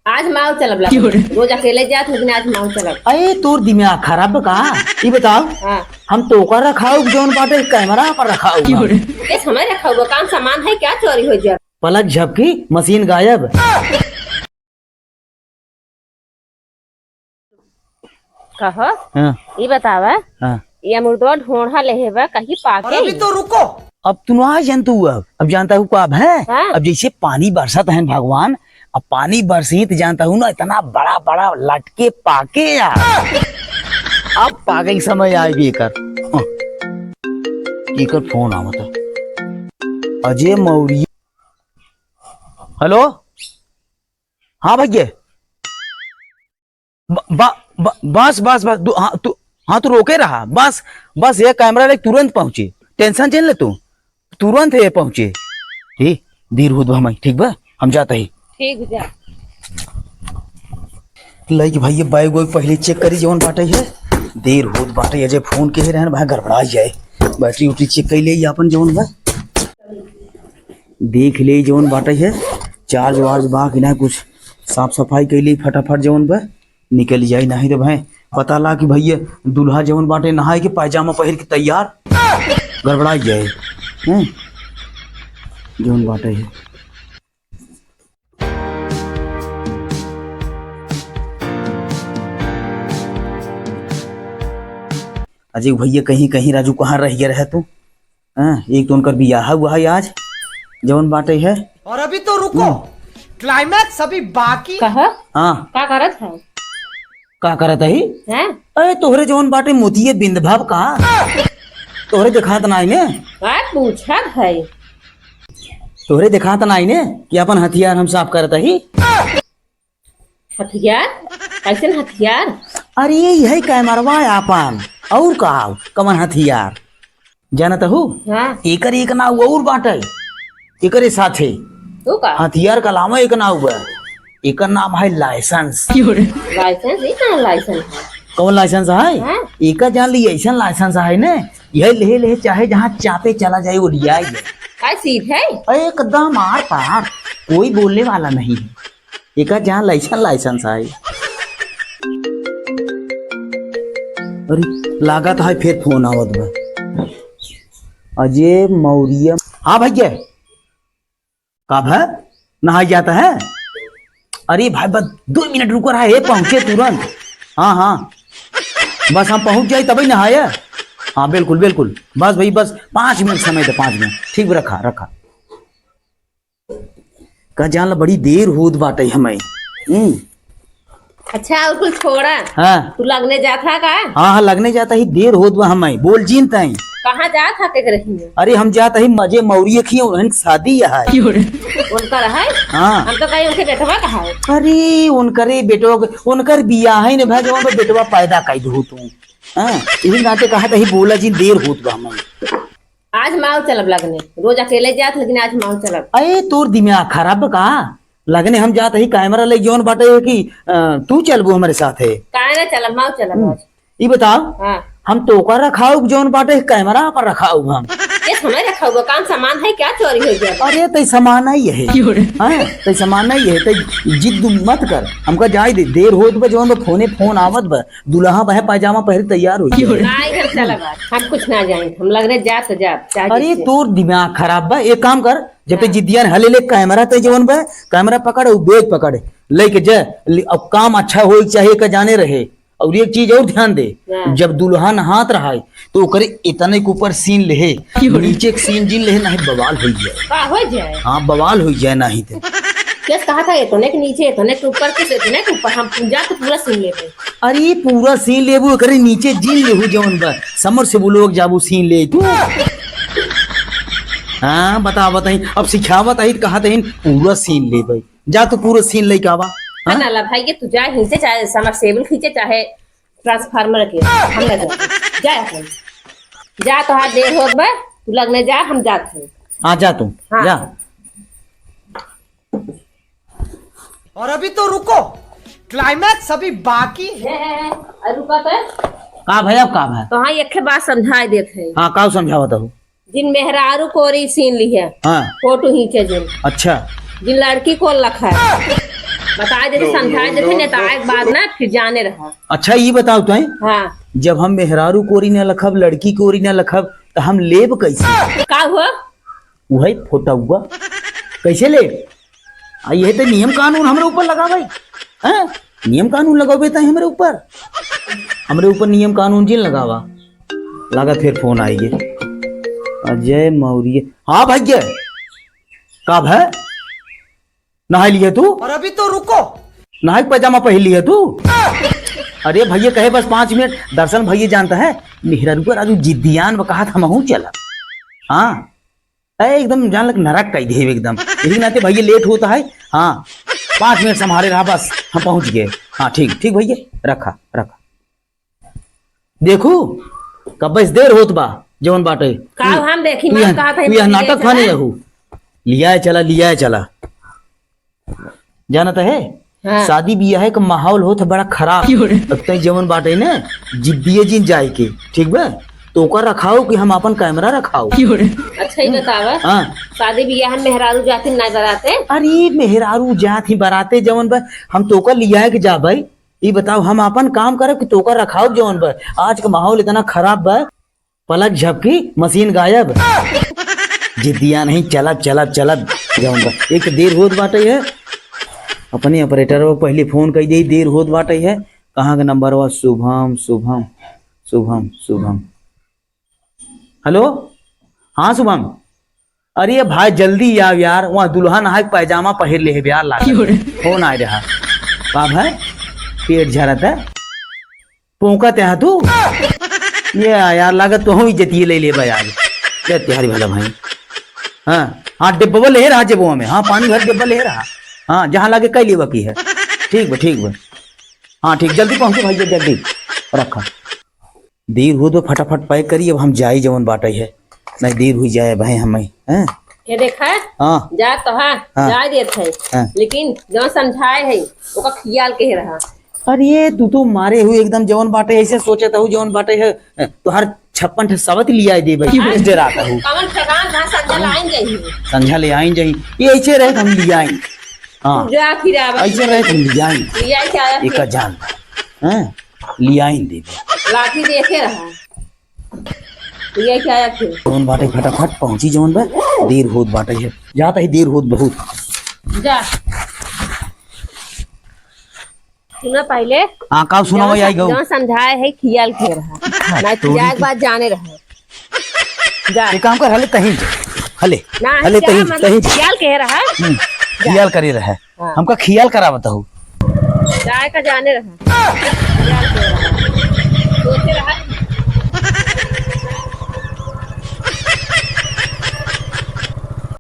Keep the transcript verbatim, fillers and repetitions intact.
आज माव चलब लगे। रोज अकेले जात, लेकिन आज माव चलब। अरे, तोर दिमाग खराब बा का? ई बताओ, हाँ। हम तोका रखाउब जौन बाटे कैमरा पर रखाउब हम। के समय रखाउब? काम सामान है क्या चोरी हो जाए? पलक झपकी, मशीन गायब। कहो, हाँ। ई बतावा, हाँ। ये अमरुदवा ढोढ़ा लेहे बा, कहीं पाके? और अभी तो रुको। अब तू ना जान तू, अब, अब जानता हूँ कब है? हाँ। अब जैसे पानी बरसत है भगवान, अब पानी बरसी तो जानता हूँ ना, इतना बड़ा बड़ा लटके पाके यार। अब पाके के समय आए भी एकर। हाँ। एकर फोन आवत है। अजय मौर्य। हेलो, हाँ भैया। ब-, ब-, ब-, बस, बस, बस, दु-, हाँ, तू, हाँ, तू रोके रहा। बस, बस, ये कैमरा लेके तुरंत पहुँचे। टेंशन झेल ले तू। तुरंत ये पहुँचे। हे, देर होत बा हमई, ठीक बा? हम जात ही। ठीक बा, जा। लाइक भाई, ये बैग वैग पहले चेक करी जौन बाटे है। देर होत बाटे, अजय फोन के रहन भाई, गड़बड़ा जाए। बैटरी उटरी चेक कर ले, ये अपन जौन बा। देख ले जौन बाटे है, चार्ज वार्ज बा कि ना, कुछ साफ सफाई कर ले फटाफट जौन बा, निकल जाई, नहीं रे भाई, पता ला कि भैया दूल्हा जौन बाटे नहाए के पायजामा पहिर के तैयार, गड़बड़ा जाए, हैं? जौन बाटे है। अजय भैया कहीं, कहीं राजू कहाँ रह गया रहे तू? हाँ, एक तो उनकर बियाह हुआ है आज, जौन बाटे है। और अभी तो रुको, हम्म। क्लाइमैक्स अभी बाकी। कहा? हाँ। का करत है? का करत है? हैं? अरे तोहरे जौन बाटे मोतिये बिंद भाव का? तोहरे देखात नाई ने? का पूछत है? तोहरे देखात नाई ने कि अपन हथियार हम साफ करत ही? हथियार? कैसन हथियार? अरे, यही कैमरवा है आपन। और का? कवन हथियार? जानत हू? हाँ। एकर एक नाव और बाटे। एकरे साथे। तू का? हथियार का अलावा एक नाव बा। एकर नाम है लाइसेंस। लाइसेंस? ये कौन लाइसेंस है? कौन लाइसेंस है? हाँ। एकर जान ली, ऐसन लाइसेंस है ने, यह ले ले, चाहे जहाँ चापे चला जाए, वो लिया ही है। का सीट है? एकदम आर पार, कोई बोलने वाला नहीं है। एका जहाँ लाइसेंस, लाइसेंस आई। अरे, लागत है फिर फोन आवत बा। अजय मौर्य। हाँ भैया, का भा? नहाई जाता है? अरे भाई, बस दो मिनट रुको रहा, ये पहुँचे तुरंत। हाँ, हाँ, बस हम पहुँच जाई तभी नहाया। हाँ, बिल्कुल, बिल्कुल, बस भाई, बस पाँच मिनट समय दे, पाँच मिनट। ठीक, रखा, रखा। का जान ला, बड़ी देर होत बाटे हमें। हम्म। अच्छा, और कुल छोड़ा। हाँ। तू लगने जात हा का? हाँ, हाँ, लगने जाता ही, देर होत बा हमें। बोल जिन तई। कहाँ जात हा, केकरे हियाँ? अरे, हम जात ही मजे मौरिये खिए, उन्हन शादी है। उनकर है? हाँ। हम तो कहीं उनके बेटवा का है। अरे, उनकरे बेटवा के, उनकर बियाह है ने भाई, जवन बेटवा पैदा कई दू तू। हाँ, यही नाते कहा तही, बोला जिन, देर होत बा हमें। आज माव चलब लगने, रोज अकेले जात, लेकिन आज माव चलब। अरे, तोर दिमाग खराब बा का? लगने हम जात ही, कैमरा ले जौन बाटे है कि, अ, तू चलबू हमरे साथे? काहे ना चलब, माव चलब हम्म। आज। ई बताओ, हाँ। हम तोका रखाउब जौन बाटे कैमरा पर रखाउब हम? ये समय रखाउब, काम सामान है क्या चोरी हो गया? अरे, तई सामान नहीं है। क्यों रे? हाँ, तई सामान नहीं है, तई जिद मत कर, हमका जाए दे, देर होत बा, जौन बा फोने फोन आवत बा, दुल्हा बहे पायजामा पहन तैयार हो जाए। काहे घर चला बा? हम कुछ ना जाए, हम लग रहे जात जात, चाहे अरे जैसे। तोर दिमाग खराब बा, एक काम कर, जब ते हाँ। जिद्दिया न हले ले कैमरा ते जवन बा, कैमरा पकड़, उ बैग पकड़, लेके जा, ले, अब काम अच्छा होए के चाहे का जाने रहे। और एक चीज और ध्यान दे, हाँ। जब दुल्हा नहात रहा है, तो ओकरे इतने के ऊपर सीन लेहे, क्यों रे? नीचे के सीन जिन लेहे, नहीं बवाल हो जाए। का हो जाए? हाँ, बवाल हो जाए नहीं तो। केस कहा था, इतने के नीचे, इतने के ऊपर, केस इतने के ऊपर, हम पूजा तो पूरा सीन लेबे। अरे, पूरा सीन लेबू, एकरे नीचे जिन लेहू जौन बा, समर से बोलो, जाबू सीन ले तू। हाँ, बता, बताई, अब सिखावत आई, कहा तहीन पूरा सीन लेबे। जा तू पूरा सीन लेके आवा। हाँ? ना, ला भाई के तू जा, खींचे चाहे समर सेबल खींचे, चाहे ट्रांसफार्मर के, हम ना जाते। जा अपन। जा, तोहार देर होत बा, तू लगने जा, हम जात हई। हाँ, जा तू, हाँ। जा। और अभी तो रुको, क्लाइमैक्स अभी बाकी है। है, है, है। अरे रुका तो। का भैया, का भा? तो हाँ, एक बात समझाए देत है। हाँ, का समझावत हो? जिन मेहरारू कोरी सीन लिहे, हाँ। फोटो खींचे जिन। अच्छा। जिन लड़की को लखा है। बताए देते, समझाए देते, नहीं तो आए के बाद ना फिर जाने रहा। अच्छा, ई बताओ तो, हैं? हाँ। जब हम मेहरारू कोरी ना लखब, लड़की कोरी ना लखब, तो हम लेब कैसे? का हुआ? उहइ फोटउआ। कैसे लेब? आ, यह तो नियम कानून हमरे ऊपर लगावे, हैं? नियम कानून लगावे तो हमरे ऊपर, हमरे ऊपर नियम कानून जिन लगावा। लागत फिर फोन आइगे। अजय मौर्य। हाँ भैया, का भै? नहाई लिहे तू? और अभी तो रुको। नहाई के पैजामा पहिर लिहे तू? अरे भैया, कहे बस पाँच मिनट। दरअसल भैया जानता है, मेहरारू पर आज जिद्दियान बा, कहत हमहूँ चलब। हाँ, ए, एकदम जान लग नरक कइ देब एकदम। यही नाते भैया लेट होता है। हाँ, पाँच मिनट संभाले रहा बस, हम पहुँच गए। हाँ, ठीक, ठीक भैया, रखा, रखा। देखू, कब से देर होत बा, जवन बाटे। का तू, हम देखी, तू मैं यह, कहत हई, तू यह नाटक खाने रहू। लियाए चला, लियाए चला। जानत है, हाँ। शादी बियाह के माहौल होत है बड़ा खराब। क्यों रे? अब तई जवन बाटे ना, जिद्दिये जिन जाए के, ठीक बा? तो ओकर रखाओ कि हम आपन कैमरा रखाओ? क्यों रे? अच्छा, ई बतावा, हाँ। शादी बियाह में मेहरारू जाती ना बराते? अरे, मेहरारू जात ही बराते जवन बा, हम तो ओकर लियाए के जाबे। ई बताओ, हम आपन काम करब कि तोका रखाउब जवन बा? आज के माहौल इतना खराब बा, पलक झपकी, मशीन गायब। जिद्दिया नहीं, चलब, चलब, चलब जवन बा। एक तो देर होत बाटे है, अपने ऑपरेटर को पहले फोन कइ दे, देर होत बाटे है। कहाँ के नंबर बा? शुभम, शुभम, शुभम, शुभम। हेलो, हाँ शुभम। अरे भाई जल्दी आव यार, वहाँ दुल्हन आए पैजामा पहिर ले है यार, लागत। क्यों रे? फोन आए रहा। का भाई, पेट झरत है, पोंकत है तू? ये यार लागत तो हम इज्जतिये ले ले भाई आज। ले तिहारी भला भाई। हाँ, हाँ, डिब्बा ले रहा जेबवा में, हाँ, पानी भर डिब्बा ले रहा। हाँ, जहाँ लागे कई लेवा की है। ठीक बा, ठीक बा। हाँ, ठीक, जल्दी पहुँचो भैया, जल्दी रखा। देर होत बा, फटाफट पैक करी, अब हम जाई जवन बाटे है, नहीं देर हुई जाए भाई हमें, हैं? ये देखा है? हाँ। जा तो है, हाँ। जाए देत है। हाँ। लेकिन जवन समझाए है, ओका खियाल के रहा। अरे तू तो मारे हुए एकदम, जवन बाटे ऐसे सोचत हूँ, जवन बाटे है, तोहर छप्पन ठे सवत लियाए देबे, आज डरात हूँ। कवन ठेकान, जहाँ संझा ले आइन जाई। संझा ले आइन जाई, ये ऐसे रहे हम लियाई। हाँ। जा फिर आवा। ऐसे रहे हम लियाई। लियाई के आया एका फिर। जान, हैं? लियाइन देबे। लाठी देखे रहा। ये क्या है फिर? जवन बाटे फटाफट पहुँची जवन बा, देर होत बाटे है। जाता ही देर होत बहुत। जा। सुना पहले। हाँ, का सुनावा जवन आई गऊ? जवन समझाए है खियाल के रहा। हाँ, ना तोरी खियाल के बाद जाने रहा। जा। ये काम कर, हले तहीं जा। हले। ना, हले क्या तहीं जा, मतलब तहीं जा। खियाल के रहा। हम्म, जा। खियाल करे रहा। हाँ। हमका खियाल करावत हूँ। जाए का जाने रहा। खियाल के रहा। सोचे रहा।